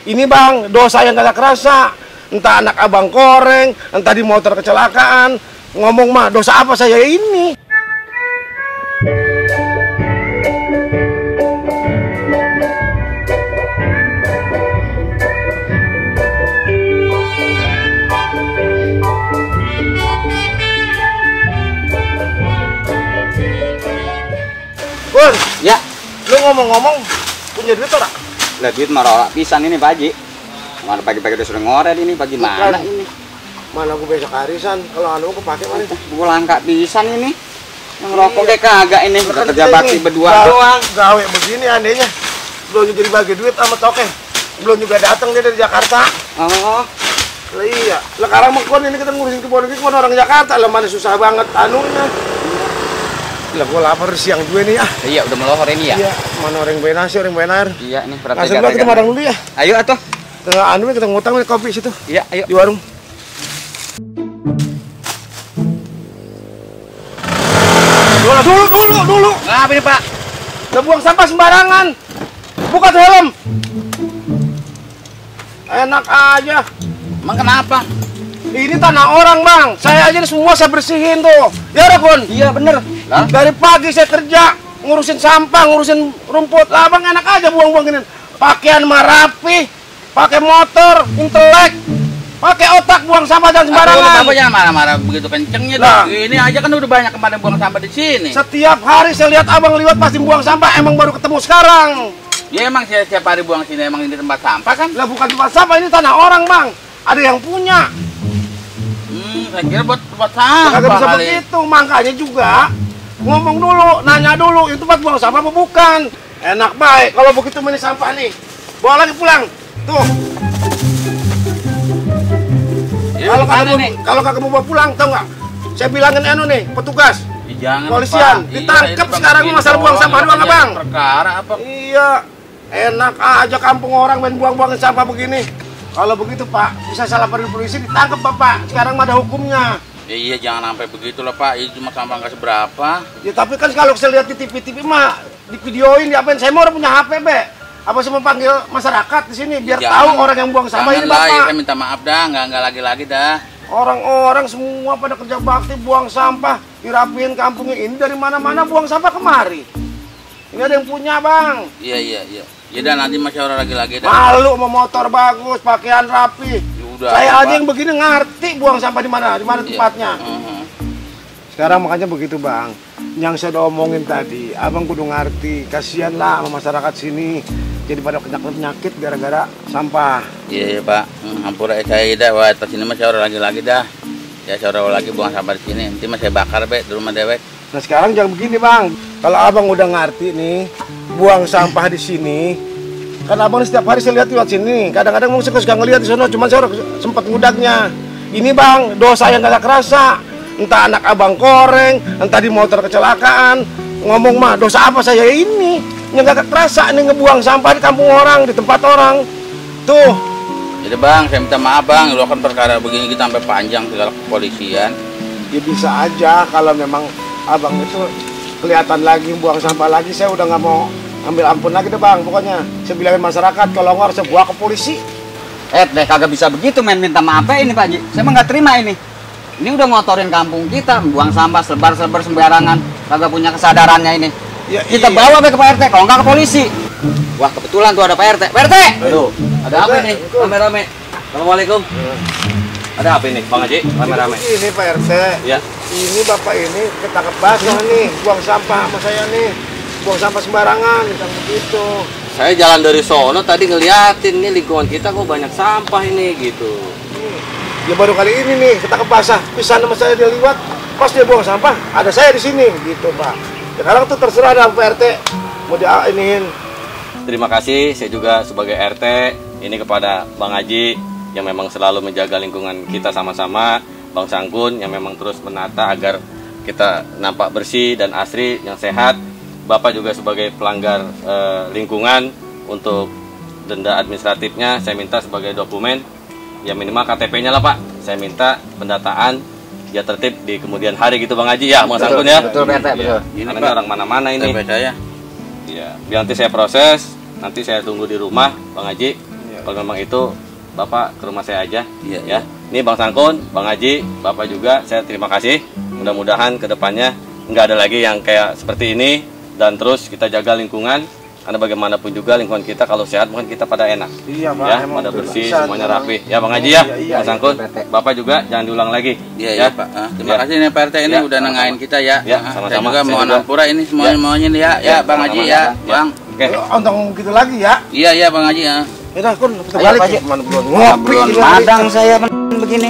Ini bang, dosa yang gak kerasa. Entah anak abang koreng, entah di motor kecelakaan. Ngomong mah, dosa apa saya ini? Bun, ya, lu ngomong-ngomong punya duit tak? lah duit marah pisan ini Pak Haji. Mana pagi-pagi udah sering ngoret ini, pagi mana ini? Mana gue besok arisan, kalau anu kepake mana? Gue langka pisan ini. Yang rokok kayak kagak ini, udah kerja bakti berdua doang. Gawe begini anehnya. Belum juga dibagi duit sama toke. Belum juga datang dia dari Jakarta. Oh. Lah iya, sekarang mau ini kita ngurusin kebun orang Jakarta, lah mana susah banget anunya. Lah gua lapar siang gue nih ah. Iya, udah melohor ini ya. Iya, mana orang bawa nasi, orang bawa air. Iya, nih perhatikan. Langsung kita madang dulu ya. Ayo atuh. Tengah anu kita ngutang nih kopi situ. Iya, ayo. Di warung. Dulu. Ngapa ini, Pak? Udah buang sampah sembarangan. Buka tuh helm. Enak aja. Emang kenapa? Ini tanah orang, Bang. Saya aja semua saya bersihin tuh. Ya, Rakun? Iya, bener. Lah? Dari pagi saya kerja, ngurusin sampah, ngurusin rumput. Lah, Bang enak aja buang-buang gini. Pakaian mah rapi, pakai motor, intelek, pakai otak buang sampah dan sembarangan. Apa jangan marah-marah begitu kencengnya nah. Ini aja kan udah banyak kemarin buang sampah di sini. Setiap hari saya lihat Abang liwat pasti buang sampah, emang baru ketemu sekarang. Ya emang saya setiap hari buang sini emang ini tempat sampah kan? Lah bukan tempat sampah, ini tanah orang, Bang. Ada yang punya. Saya kira buat sampah. Kagak bisa begitu, makanya juga ngomong dulu, nanya dulu, itu tempat buang sampah apa bukan? Enak baik, kalau begitu ini sampah nih, bawa lagi pulang. Tuh. Kalau kagak mau bawa pulang, tau nggak? Saya bilangin anu nih, petugas. Jangan, polisian, ditangkap sekarang masalah buang sampah doang, Bang. Perkara apa? Iya, enak aja kampung orang main buang-buangin sampah begini. Kalau begitu Pak, bisa salah lapor polisi, ditangkap Bapak. Sekarang ada hukumnya. Ya, iya, jangan sampai begitulah Pak. Ini cuma sampah nggak seberapa. Ya tapi kan kalau saya lihat di TV mah, di videoin, diapain? Saya mau orang punya HP, Be. Apa saya mau panggil masyarakat di sini biar tahu orang yang buang sampah ini Bapak. Ya, saya minta maaf dah, nggak lagi-lagi dah. Orang-orang semua pada kerja bakti buang sampah, dirapiin kampungnya ini dari mana-mana buang sampah kemari. Ini ada yang punya, Bang. Iya. Ya dah nanti masih orang lagi-lagi dah. Malu sama motor bagus, pakaian rapi. Yaudah, saya aja yang begini ngerti buang sampah di mana tempatnya. Sekarang makanya begitu, Bang. Yang saya udah omongin tadi, Abang kudu ngerti. Kasihan lah sama masyarakat sini. Jadi pada penyakit gara-gara sampah. Iya Pak. Hampura saya dah. Wah, terus ini masih orang lagi-lagi dah. Ya saya orang lagi buang sampah di sini. Nanti masih bakar be di rumah dewek. Nah sekarang jangan begini, Bang. Kalau Abang udah ngerti nih, buang sampah di sini. Kan Abang setiap hari saya lihat sini. Kadang-kadang mau suka ngeliat di sana, cuma saya sempat ngudaknya. Ini Bang, dosa yang gak kerasa. Entah anak Abang koreng, entah di motor kecelakaan. Ngomong mah, dosa apa saya ini? Yang gak kerasa nih ngebuang sampah di kampung orang, di tempat orang. Tuh. Jadi Bang, saya minta maaf Bang. Lu kan perkara begini kita sampai panjang segala kepolisian. Ya bisa aja kalau memang Abang itu kelihatan lagi buang sampah lagi, saya udah nggak mau ambil ampun lagi deh Bang. Pokoknya saya bilangin masyarakat kalau nggak harus bawa ke polisi. Deh kagak bisa begitu main minta maaf ini Pak Haji. Saya mah nggak terima ini. Ini udah ngotorin kampung kita, buang sampah sebar-sebar sembarangan, kagak punya kesadarannya ini. Ya, kita bawa ke Pak RT, kalau nggak ke polisi. Wah kebetulan tuh ada Pak RT. Pak RT! Aduh, ada apa ini? Rame-rame. Assalamualaikum. Ada apa ini Bang Haji? Rame-rame. Ini Pak RT. Ya. Ini Bapak ini ketangkep basah nih, buang sampah sama saya nih. Buang sampah sembarangan, yang begitu. Saya jalan dari sono tadi ngeliatin nih lingkungan kita kok banyak sampah ini gitu. Ya baru kali ini nih ketangkep basah, pisan sama saya dia liwat, pas dia buang sampah, ada saya di sini gitu Pak. Sekarang tuh terserah ada Pak RT mau diiniin. Terima kasih saya juga sebagai RT ini kepada Bang Haji yang memang selalu menjaga lingkungan kita sama-sama, Bang Sanggun yang memang terus menata agar kita nampak bersih dan asri yang sehat. Bapak juga sebagai pelanggar lingkungan untuk denda administratifnya saya minta sebagai dokumen ya minimal KTP-nya lah Pak. Saya minta pendataan ya tertib di kemudian hari gitu Bang Haji ya, Bang Sanggun ya. Betul Pak RT, betul. Ini Pak, orang mana-mana ini. Saya. Ya, biar nanti saya proses, nanti saya tunggu di rumah Bang Haji. Ya. Kalau memang itu Bapak ke rumah saya aja. Iya, Ya. Ini Bang Sangkun, Bang Haji, Bapak juga saya terima kasih. Mudah-mudahan ke depannya nggak ada lagi yang kayak seperti ini dan terus kita jaga lingkungan. Karena bagaimanapun juga lingkungan kita kalau sehat mungkin kita pada enak. Iya, Pak. Ya, Emang pada betul. bersih, Bisa, semuanya emang. rapi. Ya Bang Haji ya, Iya, Bang Sangkun, Bapak juga jangan diulang lagi. Iya, ya. iya Pak. Terima Ya. kasih nih Pak RT ini Ya, udah sama-sama. nengahin kita ya. Ya, Saya sama-sama. juga Saya mohon juga. ampura ini semuanya ya. Ya, Ya, Bang Haji sama-sama. ya, Ya. Bang. Oke. Untung gitu lagi ya. Iya, iya Bang Haji ya. Yaudah, Kun, kita Ayo, balik. Pak Haji. Mana belum ngopi. Belum gila. madang saya begini.